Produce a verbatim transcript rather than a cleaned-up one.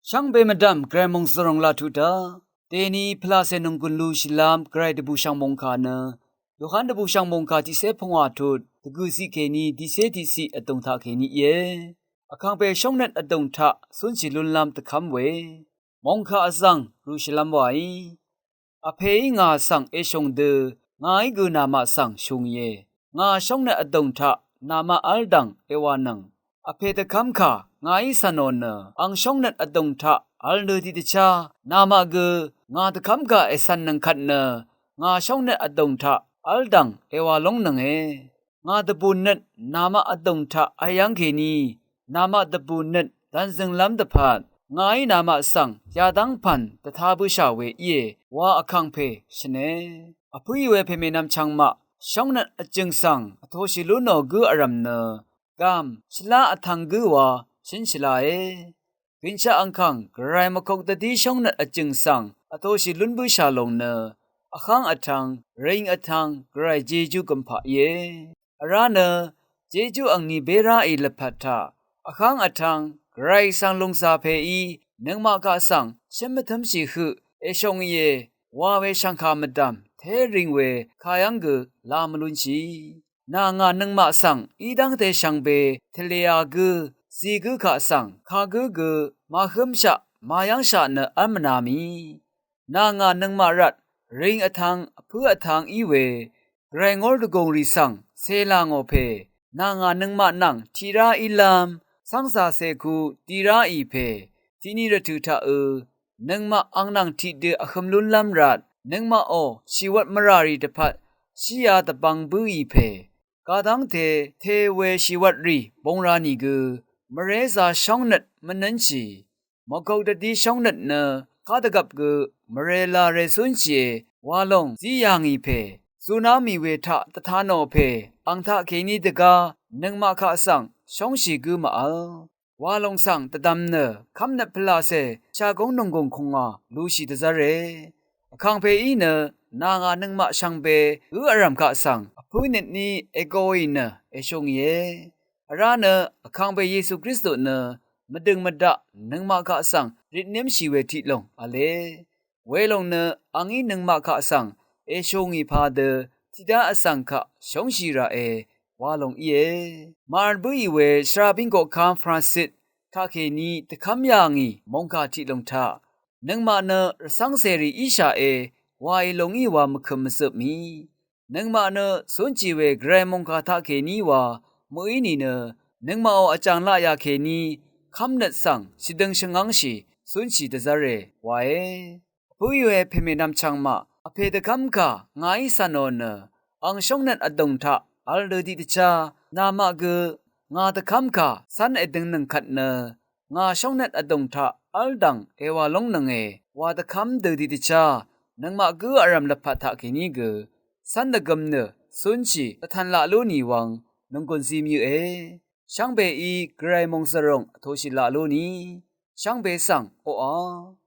Shvngbe mvdv̀m Gvray mòngzv̀ròng laq tut dá dèni pvlacè nònggùn lúshìlv́m Gvray dvbùshv̀ng mòngkà nø Yohan dvbùshv̀ng mòngkà tiqcé pungwà tut dvgø̀ciq kèní tiqcé tiqciq vdùng taq kèní íe. Vkàngpè shóngnøt vdùng taq cúnshì lúnlv́m dvkv́m we mòngkà vzv̀ng rúshìlv́m wàí, Vpèí ngà svng èshùng dø ngàí gø namaq svng shùngìe. Ngà shóngnøt vdùng taq namaq v́l dv̀ng èwànøng. Vpè dvkv́mkà ngàí cv̀nò nø ang shóngnøt vdùng taq v́l nø tiqdvchá namaq gø ngà dvkv́mkà ècv̀nnøng kvt nø ngà shóngnøt vdùng taq v́l dv̀ng èwà lóngnønge. Ngà dvbùn nøt namaq vdùng taq èyv́ng kèní namaq dvbùn nøt dv̀nzø̀nglv́m dvpvt ngàí namaq svng yadv́ng pv̀n dvtá bǿshà we íe wa Vkàngpè shvne. Vpǿì we pèmènvm chvngmaq shóngnøt vjø̀ng svng vtōshì lú nò gǿ vrv̀m nø gàm shvlá vtv̄ng gǿ wa shǿn shvlae. Gønshaq angkàng Gvray mvkok dvdí shóngnøt vjø̀ng svng vtōshì lún bǿshà lòng nø vháng vtv̄ng, ring vtv̄ng, Gvray jejú gømpaq íe. Vrá nø jejú angni bé ráì lvpat taq vháng vtv̄ng Gvray svng lùngzà pèí nøngmaq kaq svng shǿn mvtǿmshì høq èshòngìe wa we shv̀ngkà mvdv̀m té ring we kayv́ng gø la mvlúnshì. Nà ngà nøngmaq svng í dv́ngte shvngbe tvlèa gǿ zì gǿ kaq svng kagǿ gø màhǿmshaq màyv́ngshaq nø v́l mvnā mì. Nà ngà nøngmaq rvt ring vtv̄ng vpǿ vtv̄ng í we Gvray ngór dvgùng rì svng cēlà ngò pè nà ngà nøngmaq nvng tiq rá ílv́m cv́ngzà cèku di ráì pè tiqni rvtø̀ taqø̄ nøngmaq ang nvng tiqdø vhøm lúnlv́m rvt nøngmaqò shìwvt mvrà rì dvpvt shíā dvbvng bǿì pè kadv́ngte te we shìwvt rì bung ra nìgø mvrézā shóngnøt mvnǿnshì. Mvgok dvdí shóngnøt nø kádvgvp gø mvrēlā rècúnshìe wa lòng zí yà ngì pè zuná mì we taq dvta nò pè ang taqkèní dvgá nøngmaq kaq svng shóngshì gǿ mvvl wa lòng svng dvdvm nø kv́mnøt pvlacè shagúng nònggùng kùngà lushì dvzv́re. Vkàngpèí nø nà ngà nøngmaq shvngbe gǿ vrv̀m kaq svng vpǿ nøtní ègoì nø èshùngìe. Vrá nø Vkàngpè Yesu Kristu nø mvdø̀ng mvdaq nøngmaq kaq svng ritnǿmshì we tiq lòng v̄le. Welòng nø angí nøngmaq kaq svng èshùngì padø tiqdá vsvng kaq shóngshì ràe wa lòng íe. Màvl bǿì we shvra bíng koqkv́m Francis taqkèní dvkv́m yà ngì mòngkà tiq lòng taq nøngmaq nø rvcv́ng cèrì íshàe waì lòngí wa mvkø̀m mvzøp mì. Nøngmaq nø cúnshì we Gvray mòngkà taqkèní wa mø̀í nìnø nøngmaqò vjàng laqyà kèní kv́mnøt svng shvdøng shvngv́ngshì cúnshì dvzv́re wae. Vpǿì we pèmènvm chvngmaq vpè dvkv́mkà ngàí cv̀nò nø ang shóngnøt vdùng taq v̄l dø tiqdvchá namaq gø ngà dvkv́mkà cv́n èdøngnøng kvt nø ngà shóngnøt vdùng taq v́l dv̀ng èwà lóngnønge wa dvkv́m dø tiqdvchá nøngmaq gǿ vrv̀m lvpat taqkèní gø cv́n dvgøm nø cúnshì dvtv̄n laq lú nì wvng nònggùn zim yøqe. Shvngbeí Gvray mòngzv̀ròng vtōshì laq lú nì shvngbe svng oqà